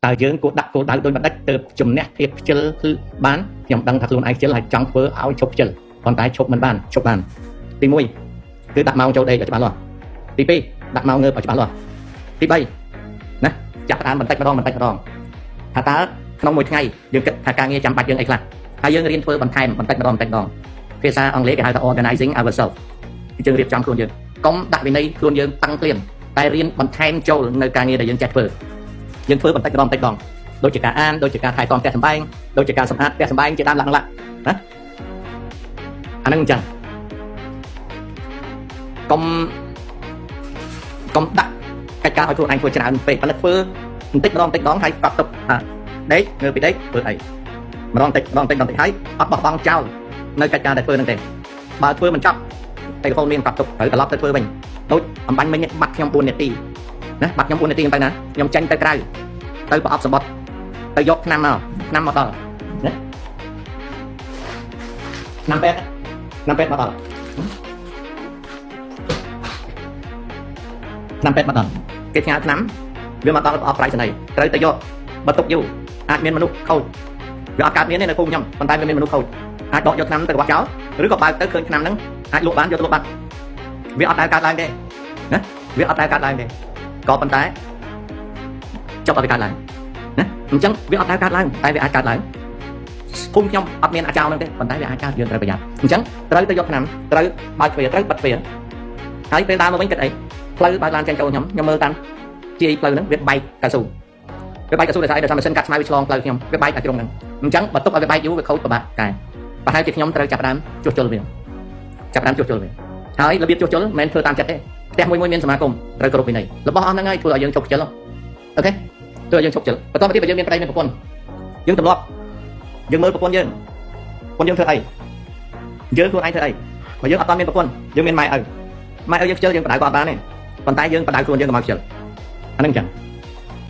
តើយើងគួរដាក់គោលដៅដូចម្ដេចទើបជំនះភាពខ្ជិលគឺបានខ្ញុំដឹងថាខ្លួនឯងខ្ជិលហើយចង់ធ្វើឲ្យឈប់ខ្ជិលប៉ុន្តែឈប់មិនបានឈប់បានទី1គឺដាក់ម៉ោងចូលដេកឲ្យច្បាស់លាស់ទី2ដាក់ម៉ោងងើបឲ្យច្បាស់លាស់ទី3ណាចាប់ផ្ដើមបន្តិចម្ដងបន្តិចម្ដងថាតើក្នុងមួយថ្ងៃយើងគិតថាការងារចាំបាច់យើងអីខ្លះហើយយើងរៀនធ្វើបន្ថែមបន្តិចម្ដងបន្តិចម្ដងភាសាអង់គ្លេសគេហៅថា organizing ourselves គឺយើងរៀបចំខ្លួនយើងកុំដាក់វិន័យខ្លួនយើងតាំងភ្លាមតែរៀនបន្ថែមចូលនៅការងារដែលយើងចេះធ្វើយើងធ្វើបន្តិចម្ដងបន្តិចម្ដងដូចជាការអានដូចជាការថែទាំផ្ទះសម្បែងដូចជាការសម្អាតផ្ទះសម្បែងជាដើមឡាក់ឡាក់ណាអាហ្នឹងអញ្ចឹងកុំកុំដាក់កិច្ចការឲ្យខ្លួនឯងធ្វើច្រើនពេកប៉ុន្តែធ្វើបន្តិចម្ដងបន្តិចម្ដងហើយកត់ទុកថាដេកងើបពីដេកធ្វើអីម្ដងបន្តិចម្ដងបន្តិចម្ដងបន្តិចហើយអត់បោះបង់ចោលនៅកិច្ចការដែលធ្វើហ្នឹងទេបើធ្វើមិនចប់ ទូរស័ព្ទមានកត់ទុកត្រូវត្រឡប់ទៅធ្វើវិញដូចអំបញ្ញមិញនេះបាត់ខ្ញុំ4នាទីណាបាត់ខ្ញុំ4នាទីខ្ញុំទៅណាខ្ញុំចេញទៅក្រៅទៅប្រអប់សម្បត្តិទៅយកថ្នាំមកថ្នាំមកដល់ណាថ្នាំពេទ្យថ្នាំពេទ្យមកដល់ថ្នាំពេទ្យមកដល់គេផ្ញើថ្នាំវាមកដល់ប្រអប់ប្រៃសណីត្រូវទៅយកបើទុកយូរអាចមានមនុស្សខូចវាអត់កើតមានទេនៅភូមិខ្ញុំប៉ុន្តែវាមានមនុស្សខូចអាចដកយកថ្នាំទៅរបស់ចោលឬក៏បើកទៅឃើញថ្នាំហ្នឹងអាចលក់បានយកទៅលក់បាត់វាអត់ដែលកើតឡើងទេណាវាអត់ដែលកើតឡើងទេក៏ប៉ុន្តែចប់ឲ្យវាកើតឡើងណាអញ្ចឹងវាអត់ដែលកើតឡើងតែវាអាចកើតឡើងភូមិខ្ញុំអត់មានអាចោលហ្នឹងទេប៉ុន្តែវាអាចកើតយើងត្រូវប្រយ័ត្នអញ្ចឹងត្រូវទៅយកថ្នាំត្រូវបើកទ្វារត្រូវបិទទ្វារហើយពេលដើរមកវិញគិតអីផ្លូវបើកឡានចេញចូលខ្ញុំខ្ញុំមើលតាមជាយផ្លូវហ្នឹងវាបែកកៅស៊ូវាបែកកៅស៊ូដោយសារអីដោយសារម៉ាស៊ីនកាត់ស្មៅវាឆ្លងផ្លូវខ្ញុំវាបែកអាជ្រុងហ្នឹងអញ្ចឹងបើទុកឲ្យវាបែកយូរវាខូចពិបាកកែប្រហែលជាខ្ញុំត្រូវចាប់ផ្ដើមជួសជុលវាចាប់ផ្ដើមជួសជុលវាហើយរបៀបជួសជុលមិនមែនធ្វើតាមចិត្តទេផ្ទះមួយមួយមានសមាគមត្រូវគោរពវិន័យរបស់អស់ហ្នឹងហើយធ្វើឲ្យយើងជោគខ្ជិល OK ធ្វើឲ្យយើងជោគខ្ជិលបន្តមកទៀតបើយើងមានប្តីមានប្រពន្ធយើងទម្លាប់យើងមើលប្រពន្ធយើងប្រពន្ធយើងធ្វើអីយើងខ្លួនឯងធ្វើអីបើយើងអត់តាន់មានប្រពន្ធយើងមានម៉ែឪម៉ែឪយើងខ្ជិលយើងបដៅគាត់បានទេប៉ុន្តែយើងបដៅខ្លួនយើងកុំឲ្យខ្ជិលអាហ្នឹងអញ្ចឹង